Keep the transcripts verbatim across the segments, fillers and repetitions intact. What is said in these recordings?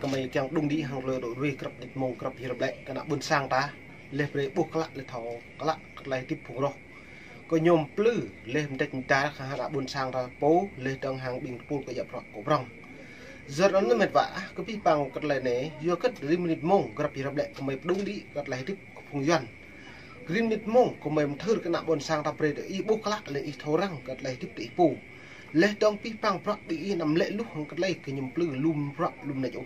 Kơmơi kiăng đung đĭ hăng tơlơi rŏ ruai grăp mơnit mông grăp hơdip lĕ kơ ană ƀôn sang ta, laih brơi ƀuh klă laih thâo klă kơ tơlơi hơdip phung roh. Kơ ñu mplư laih mơdĕč mơdar kơ ană ƀôn sang ta pô, laih dơ̆ng hăng ƀing tơpul kơ djăp rŏ kơ prŏng. Yua anŭn mĕt wa, kơ abih bang kơ tơlơi anai, yua kơ rĭm mơnit mông grăp hơdip lĕ kơmơi pơđung đĭ kơ tơlơi hơdip kơ phung Yuan. Rĭm mơnit mông kơmơi mơthưr kơ ană ƀôn sang ta brơi tơ ih ƀuh klă laih ih thâo răng kơ tơlơi hơdip tơ ih pô. Laih dơ̆ng abih bang bruă ƀing ih anăm lĕ luh hăng kơ tơlơi kơ ñu mplư lŭm bruă lŭm mơneč ôh.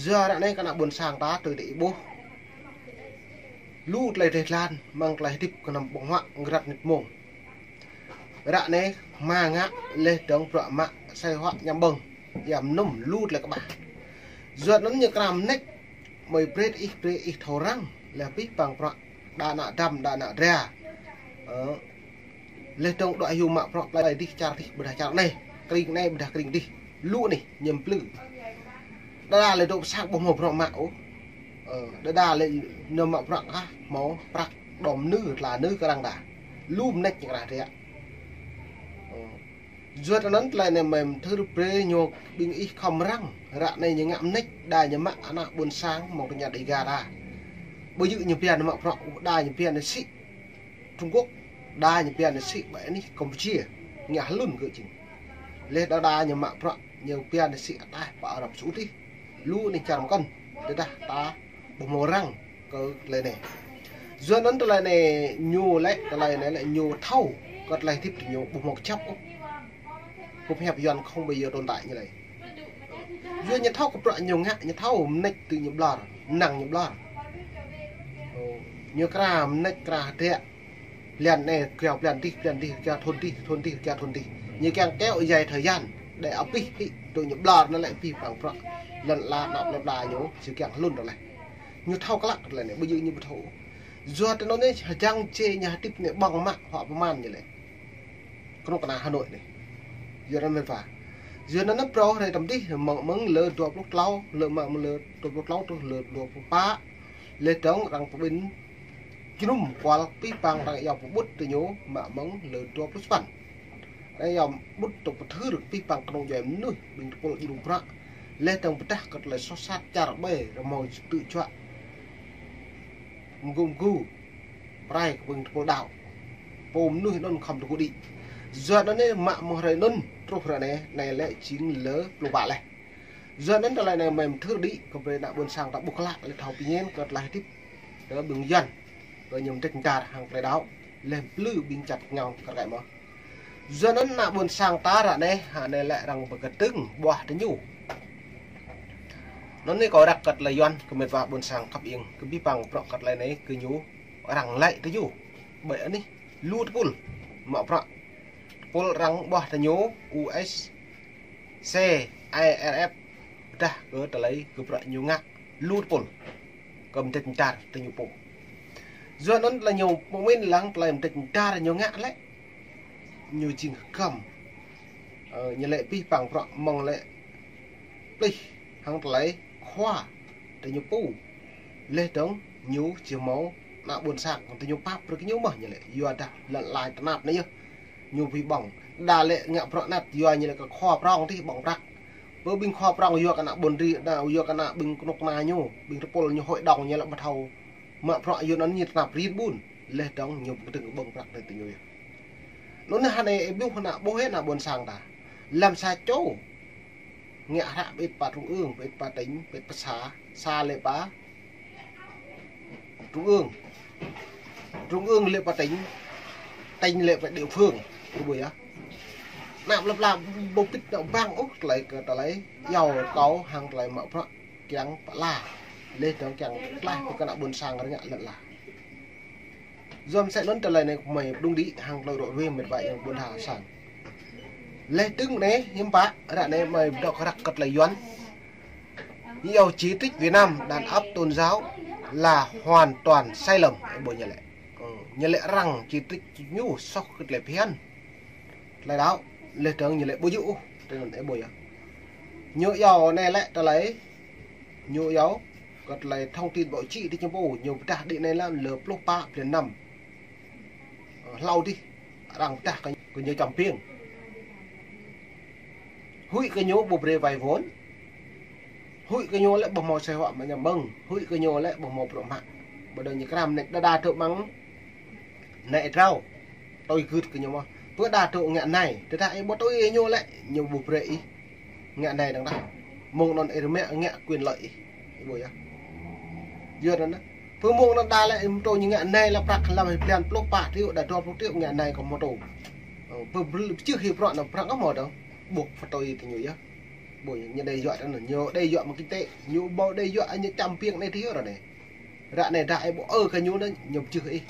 Yua ră anai kơ ană ƀôn sang ta tui tơ ih ƀuh. Lu tơlơi dêh dlan, mơ̆ng tơlơi hơdip kơ anăm ƀơ̆ng huă grăp mơnit mông. Ră anai, hmua ngă, laih dơ̆ng bruă mă, sai huă ñăm ƀơ̆ng, yam nŭm lu tơlơi kơƀah. Yua anŭn ñu kram mơneč, mơi brơi ih brơi ih thâo răng, laih abih bang bruă, đa ană dăm, đa ană dra. Ơ, laih dơ̆ng đuaĭ hyu mă bruă tơlơi dih čar dih, ƀôdah čar anai, kring anai, ƀôdah kring dih. Lu anih, ñu mplư. Đơđa lĕ dŏ pơ sang ƀu hmâo bruă mă ôh. Ơ, đơđa lĕ ñu mă bruă kah, hmâo prăk đom nư, tla nư kơ arăng đa. Lu mơneč ñu krah rĕ. Ơ. Yua anŭn tơlơi anai mơi mơthưr brơi ñu ƀing ih khŏm răng. Ră anai ñu ngă mơneč, đa ñu mă ană ƀôn sang, mơ̆ng tơ ñu Dega đa. Ƀu djơ̆ ñu pia ñu mă bruă ôh, đa ñu pia ñu sĭ Trung Quốc, đa ñu pia ñu sĭ ƀơi anih Campuchia, ngă hlŭn kơ jing. Laih đa đa ñu mă bruă, ñu pia ñu sĭ ataih pơ Arab Saudi. Lu anih čar mơkŏn, tơdah ta ƀu hmâo răng kơ tơlơi anai. Yua anŭn tơlơi anai ñu lĕ, tơlơi anai lĕ ñu thâo, kơ tơlơi hơdip tơ ñu ƀu hmâo kơjăp ôh. Kơkuh hiăp Yuan không bao giờ tồn tại ñu lĕ. Yua ñu thâo kơ bruă ñu ngă, ñu thâo mơneč tơ ñu ƀlŏr, năng ñu ƀlŏr. Ơ, ñu kra mơneč kra hơdră. Blan anai kiao blan dih, blan dih kiao thun dih, thun dih kiao thun dih. Ñu kiăng kéo dài thời gian, đe abih hĭ, tơ ñu ƀlŏr anŭn lĕ abih bang bruă. Lŏn ala anăp lŏn ala ñu, či kiăng hlŭn tơ leh. Ñu thâo klă tơlơi anai, ƀu djơ̆ ñu ƀu thâo. Yua tơ anŭn anai, hơjăng čê ñu hơdip anai ƀơ̆ng mă, huă pơman ñu lĕ. Kơnuk kơna Hà Nội anai. Yua anŭn mĕt wa. Yua anŭn anai phrâo hrơi tơm dih, mơ̆ng, mơ̆ng lơ dua pluh klâo, lơ mă mơ̆ng lơ dua pluh klâo truh lơ dua pluh pă. Laih dơ̆ng arăng pơƀĭn jơnum kual abih bang arăng iâu pơƀut tơ ñu mă mơ̆ng lơ dua pluh sapăn. Arăng iâu ƀut tŏ pơthưr abih bang kơnung djuai mơnuih ƀing tơpul djru bruă. Laih dơ̆ng pơdah kơ tơlơi soh sat čar ƀai rơmô tŭ juă. Mơgu mơgu. Prai kơ ƀing tơpul đaŏ. Pô mơnuih anŭn khŏm tơgŭ đĭ. Yua anŭn anai mă mơ̆ng hrơi anŭn truh hrơi anai, anai lĕ jing lơ pluh pă laih. Yua anŭn tơlơi anai mơi mơthưr đĭ, kơ brơi ană ƀôn sang ta ƀuh klă, laih thâo pơñen kơ tơlơi hơdip. Tơ ƀing Yuan, kơ ñu mơdĕč mơdar hăng tơlơi đaŏ, laih mplư ƀing čăt ngao kar kaĭ mơ̆n. Yua anŭn ană ƀôn sang ta ră anai, hă anai lĕ arăng pơkơdơ̆ng ƀuah tơ ñu. Anŭn anai kâo răk kơ tơlơi Yuan, kơ mĕt wa ƀôn sang khăp iêng, kơ abih bang bruă kơ tơlơi anai, kơ ñu arăng lĕ tơ ñu. Ƀơi anih, lu tơpul, mă bruă. Tơpul arăng ƀuah tơ ñu, U S C, I R F, dah kơ tơlơi kơ bruă ñu ngă, lu tơpul. Kơ mơdĕč mơdar tơ ñu pô. Yua anŭn tơlơi ñu pơmĭn lăng tơlơi mơdĕč mơdar ñu ngă lĕ. Ñu jing hơgăm. Ơ, ñu lĕ abih bang bruă mơ̆ng lĕ plih hăng tơlơi khua tơ ñu pô. Laih dơ̆ng ñu či hmâo ană ƀôn sang tơ ñu pap brơi kơ ñu mơ̆n ñu lĕ. Yua dah lŏn ala tơnap anai yơh. Ñu ƀu ƀơ̆ng. Đa lĕ ngă bruă anăt yua ñu lĕ kơ khua prŏng dih ƀơ̆ng prăk. Bơ ƀing khua prŏng yua kơ ană ƀôn ri, đa yua kơ ană ƀing kơnuk kơna ñu, ƀing tơpul ñu hội đồng ñu lĕ ƀu thâo mă bruă yua anŭn ñu tơnap rin ƀun. Laih dơ̆ng ñu pơkơdơ̆ng ƀơ̆ng prăk tơ ñu yơh. Anŭn anai hă anai ih ƀuh ană ƀuh ih ană ƀôn sang ta. Lăm sa čô. Ngă hră pơit pă trung ương, pơit pă tỉnh, pơit pă xã, xã lĕ pă trung ương. Trung ương lĕ pă tỉnh, tỉnh lĕ pă địa phương. Ih ƀuh yơh. Ană plơi pla ƀu pĭt nao ƀăng ôh tơlơi kơ tơlơi iâu kâo hăng tơlơi mă bruă kiăng pơala. Laih dơ̆ng kiăng tlaih pơ kơ ană ƀôn sang rơngiă lŏn ala. Yua mơsĕ anŭn tơlơi anai kơ mơi pơđung đĭ hăng tơlơi rŏ ruai mĕt wa ayŏng ƀôn ha sang. Laih dơ̆ng anai hiư̆m pă, ră anai mơi pơđŏk răk kơ tơlơi Yuan. Ñu iâu chỉ trích Việt Nam đàn áp tôn giáo là hoàn toàn sai lầm, ih ƀuh ñu lĕ. Ơ, ñu lĕ arăng chỉ trích ñu soh kơ tơlơi phiăn. Tơlơi đaŏ, laih dơ̆ng ñu lĕ ƀu djơ̆ ôh, tơlơi anŭn ih ƀuh yơh. Ñu iâu anai lĕ tơlơi, ñu iâu kơ tơlơi thông tin báo chí tơ ñu pô, ñu pơdah đĭ anai lăm lơ pluh pă blan năm. Ơ, hlâo dih, arăng pơdah kơ, kơ ñu čăm piêng. Huĭ kơ ñu ƀu brơi vay vốn. Huĭ kơ ñu lĕ ƀu hmâo sĕh huă mă ñăm ƀơ̆ng. Huĭ kơ ñu lĕ ƀu hmâo bruă mă. Ƀơi dŏ ñu kram anai đa đa tŭ mơ̆ng anai ih trâo. Tui gưt kơ ñu mơ̆n. Pơ đa tŭ ngă anai. Tơdah ih ƀu tui ñu lĕ ñu ƀu brơi ih ngă anai dơ̆ng tah. Mơ̆ng anŭn ih rơmĕ ngă quyền lợi ih. Ih ƀuh yơh. Yua anŭn. Pơ mơ̆ng anŭn đa lĕ ih mơ̆ tŭ ñu ngă anai lă prăk lăm hĭ blan pluh pă triệu đa dua pluh triệu ngă anai kơ mơ̆ tŭ. Ơ, pơ brơi pơčeh hĭ bruă anŭn prăk kơ mơ̆ dơ̆ng. Ƀuh pơtui tơ ñu yơh. Ƀuh ñu đe yua anŭn, ñu đe yua mơ̆ng kinh tế, ñu ƀu đe yua ñu čăm piêng anai tơ yơh ră anai. Ră anai dah ih ƀu ơ kơ ñu anŭn, ñu pơčeh ih.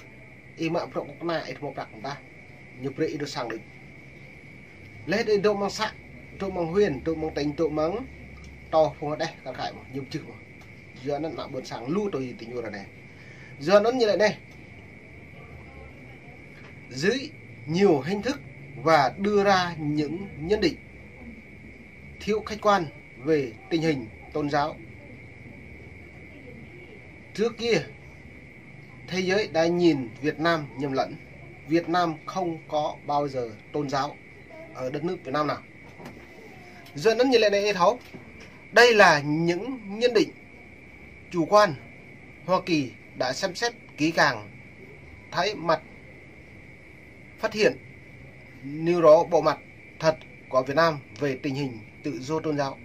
Ih mă bruă kơnuk kơna ih hmâo prăk mơ̆n tah. Ñu brơi ih dŏ sang đôč. Leh đe dŏ mơ̆ng să, dŏ mơ̆ng huyện, dŏ mơ̆ng tỉnh, dŏ mơ̆ng tơ phung hơđeh kar kaĭ mơ̆n, ñu pơčeh mơ̆n. Yua anŭn ană ƀôn sang lu tui tơ ñu ră anai. Yua anŭn ñu lĕ anai. Dưới nhiều hình thức và đưa ra những nhận định thiếu khách quan về tình hình tôn giáo. Trước kia, thế giới đã nhìn Việt Nam nhầm lẫn. Việt Nam không có bao giờ tôn giáo ở đất nước Việt Nam nào. Yua anŭn ñu lĕ anai ih thâo. Đây là những nhận định chủ quan. Hoa Kỳ đã xem xét kỹ càng, thấy mặt, phát hiện nêu rõ bộ mặt thật của Việt Nam về tình hình tự do tôn giáo.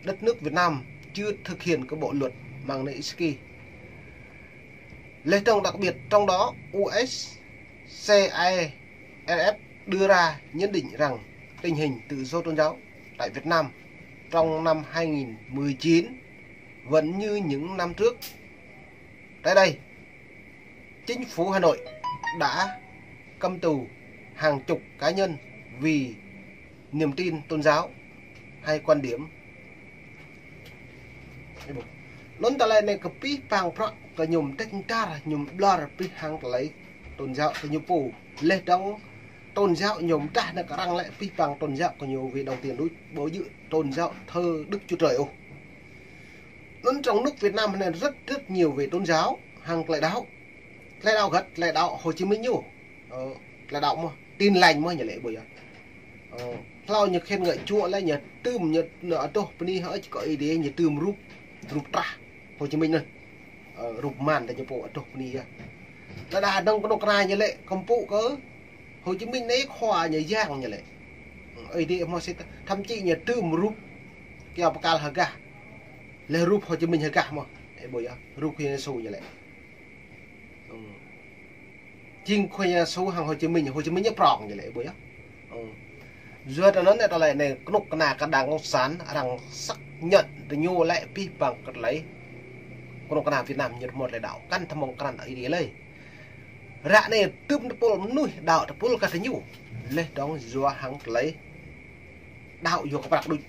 Đất nước Việt Nam chưa thực hiện cái bộ luật Magnitsky. Leh dơ̆ng đặc biệt trong đó U S C I R F đưa ra nhận định rằng tình hình tự do tôn giáo tại Việt Nam trong năm hai nghìn mười chín vẫn như những năm trước. Tại đây, chính phủ Hà Nội đã cấm tù hàng chục cá nhân vì niềm tin tôn giáo hay quan điểm. Anŭn tơlơi anai kơ pih pang prăk kơ ñu mơdĕč mơdar, ñu ƀlŏr pih hăng tơlơi tôn giáo kơ ñu pô. Leh dơ̆ng tôn giáo ñu mơdah anai kơ arăng lĕ pih pang tôn giáo kơ ñu vì đồng tiền đôč, ƀu djơ̆ tôn giáo thờ Đức Chúa Trời ôh. Anŭn trong nước Việt Nam anai rất rất nhiều về tôn giáo hăng tơlơi đaŏ. Tơlơi đaŏ găt, tơlơi đaŏ Hồ Chí Minh ñu. Ơ, tơlơi đaŏ mơ̆n, Tin Lành mơ̆n ñu lĕ ƀuh yơh. Ơ, hlâo ñu khen ngơi čuă lĕ ñu tưm ñu, ñu adoh bơni hơơč kơ Ơi Adai ñu tưm rup, rup trah Hồ Chí Minh anŭn. Ơ, rup mơ̆n tơ ñu pô adoh bơni yơh. Tơdah dơ̆ng kơnuk kơna ñu lĕ kơmpŭ kơ Hồ Chí Minh anai khua ñu yang ñu lĕ. Ơi Adai mơ̆ sĭt, thậm chí ñu tưm rup kiaŏ pơkăl hơgah. Leh rup Hồ Chí Minh hơgah mơ̆n. Ih ƀuh yơh, rup Khua Yang Yêsu ñu lĕ. Ư. Jing Khua Yang Yêsu hăng Hồ Chí Minh, Hồ Chí Minh ñu prong ñu lĕ, ih ƀuh yơh. Ư. Yua anŭn anai tơlơi anai kơnuk kơna kơ đảng cộng sản arăng xác nhận tơ ñu lĕ pih pang kơ tơlơi kơnuk kơna Việt Nam ñu hmâo tơlơi đaŏ, kăn tơmơ̆ng krăn Ơi Adai lơi. Ră anai tơm tơpul mơnuih đaŏ tơpul kơ tơ ñu. Leh dơ̆ng yua hăng tơlơi đaŏ yua kơ prăk đôč.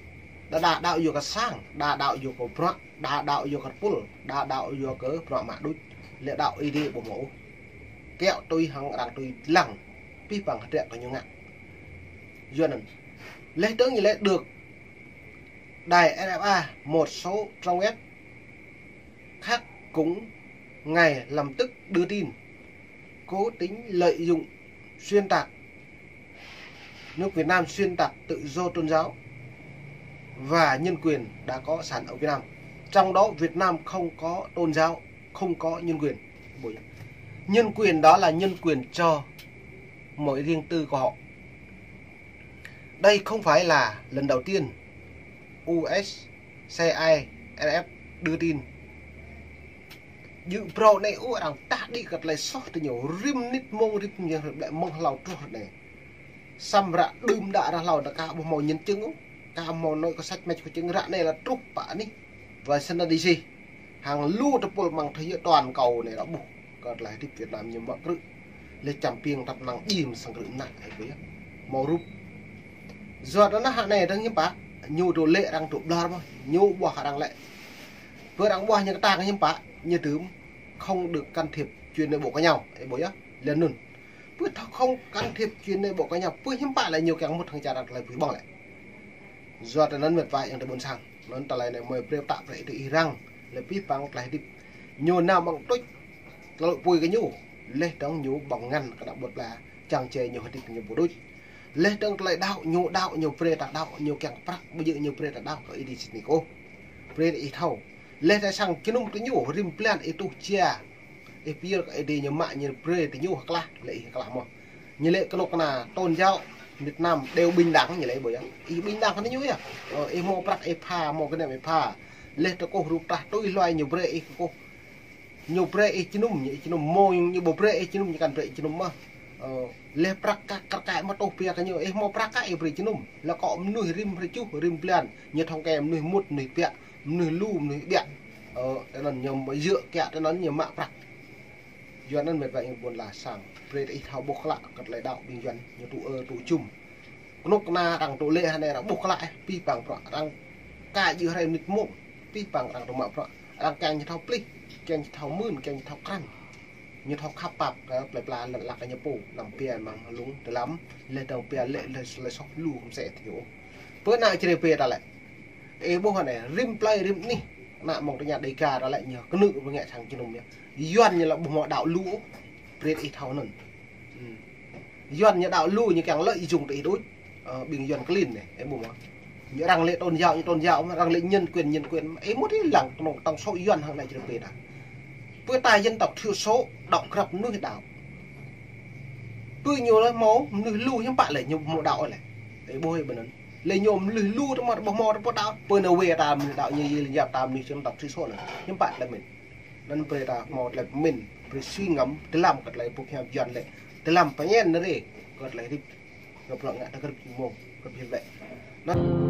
Đa đa đaŏ yua kơ sang, đa đaŏ yua kơ bruă, đa đaŏ yua kơ tơpul, đa đaŏ yua kơ bruă mă đôč. Lĕ đaŏ Ơi Adai ƀu hmâo ôh. Kiaŏ tui hăng arăng tui lăng, pih pang hơdră kơ ñu ngă. Yua anŭn. Leh dơ̆ng ñu lĕ được đài R F A, một số trang web khác cũng ngay lập tức đưa tin, cố tình lợi dụng, xuyên tạc. Nước Việt Nam xuyên tạc tự do tôn giáo và nhân quyền đã có sẵn ở Việt Nam. Trong đó Việt Nam không có tôn giáo, không có nhân quyền. Nhân quyền đó là nhân quyền cho mọi riêng tư của họ. Đây không phải là lần đầu tiên U S C I R F đưa tin. Djơ̆ phrâo anai ôh arăng tah đĭ kơ tơlơi soh tơ ñu rĭm mơnit mông rĭm mơ̆ng hlâo truh anai. Samơ̆ ră đưm đă ră hlâo anŭn aka ƀu hmâo nhân chứng ôh. Aka hmâo nói có sách mách có chứng, ră anai lĕ truh pă anih Washington D C. Hăng lu tơpul mơ̆ng thế giới toàn cầu anai đaŏ ƀuh kơ tơlơi hơdip Việt Nam ñu mă krư̆. Lĕ čăm piêng tăp năng jim sang krư̆ mơnă, ih ƀuh yơh. Hmâo rup. Yua anŭn hă anai dơ̆ng hiư̆m pă, ñu dŏ lĕ arăng dŏ ƀlŏr mơ̆n, ñu ƀuah arăng lĕ. Pơ arăng ƀuah ñu kơtang hiư̆m pă, ñu tưm không được can thiệp chuyện nội bộ của nhau, ih ƀuh yơh, lĕ anŭn. Pơ thâo không can thiệp chuyện nội bộ của nhau, pơ hiư̆m pă lĕ ñu kiăng mŭt hăng čar arăng tơlơi pơhiăp ƀơ̆ng lĕ. Yua tơ anŭn mĕt wa ayŏng adơi ƀôn sang. Anŭn tơlơi anai mơi brơi pơtă brơi ih răng. Lĕ pih pang tơlơi hơdip. Ñu nao mơ̆ng đôč. Tơlơi apui kơ ñu. Leh dơ̆ng ñu ƀơ̆ng ngăn kơ ană ƀôn pla. Čang čê ñu hơdip ñu ƀu đôč. Leh dơ̆ng tơlơi đaŏ, ñu đaŏ, ñu brơi ta đaŏ, ñu kiăng prăk, ƀu djơ̆ ñu brơi ta đaŏ kơ Ơi Adai sĭt nik ôh. Brơi ih thâo. Leh ta sang jơnum tơ ñu, rĭm blan ih tuh jia. Ih pơyơr kơ Ơi Adai ñu mă ñu brơi tơ ñu hơklah, lĕ ih hơklah mơ̆. Ñu lĕ kơnuk kơna tôn giáo Việt Nam đều bình đẳng ñu lĕ ƀu yơh. Ih bình đẳng kơ ñu yơh. Ơ, ih hmâo prăk ih pha, hmâo kơnam ih pha. Leh tơkuh rup trah tui hluai ñu brơi ih kơkuh. Ñu brơi ih jơnum, ñu ih jơnum mơ̆, ñu ƀu brơi ih jơnum, ñu kăn brơi ih jơnum mơ̆. Ơ, leh prăk kăk kăk kăk mơ̆ tuh pia kơ ñu, ih hmâo prăk kăk ih brơi jơnum. Leh kơ mơnuih rĭm hrơi čuh, rĭm blan, ñu thâo kơ mơnuih mŭt, mơnuih biă, mơnuih lu, mơnuih biă. Ơ, tơ anŭn ñu mă yơh kiă, tơ anŭn ñu mă prăk. Yuan anŭn mĕt wa ing ƀôn lan sang. Brơi ih thâo ƀuh klă kơ tơlơi đaŏ ƀing Yuan, ñu tŭ ơ tŭ jum. Kơnuk kơna arăng tŭ lĕ hơnai arăng ƀuh klă ih, pih pang prăk arăng ka jih hrơi mơnit mông, pih pang arăng tŭ mă prăk, arăng kiăng ñu thâo plih, kiăng ñu thâo mưn, kiăng ñu thâo krăn. Ñu thâo khăp pap kơ plơi pla lăn lăk kơ ñu pô, năm pia mơ̆ng lung tơlăm, leh dơ̆ng pia lĕ leh leh soh lu kơm sĕ tơ ñu. Pơ ană čơrê pê ta lĕ. Ih ƀuh hơnai, rĭm plơi rĭm anih, ană mơ̆ng tơña Đêga ta lĕ ñu kơnư̆ pơngĕ sang jơnum ñu. Yuan ñu lĕ ƀu hmâo đaŏ lu, brơi ih thâo anŭn. Hm. Yuan ñu đaŏ lu ñu kiăng lơi jung tơ ih đôč. Ơ, ƀing Yuan klin anai, ih ƀuh mơ̆. Ñu arăng lĕ tôn giáo, ñu tôn giáo, arăng lĕ nhân quyền, nhân quyền. Ih mŭt ih lăng tơnŏng tŏng sô Yuan hăng ană čơrê pê ta. Pơ ta dân tộc thiểu số, đaŏ krăp mơnuih đaŏ. Pơ ñu lĕ hmâo, mơnuih lu hiư̆m pă lĕ, ñu hmâo đaŏ lĕ. Ih ƀuh ih ƀơi anŭn. Lĕ ñu mơnuih lu tơ mơ̆, ƀu hmâo tơ pô đaŏ. Pơ anai wê ta mơnuih đaŏ, ñu yê lĕ yap ta mơnuih dân tộc thiểu số anŭn. Hiư̆m pă lĕ mĭn. Anŭn brơi ta hmâo tơlơi pơmĭn, brơi suy ngẫm, tơlăm kơ tơlơi ƀuh hiam Yuan lĕ. Tơlăm pơñen anai rê, kơ tơlơi rĭm. Gơ̆p lŏ ngă ta gơ̆p mông, gơ̆p hiam lĕ. Anŭn.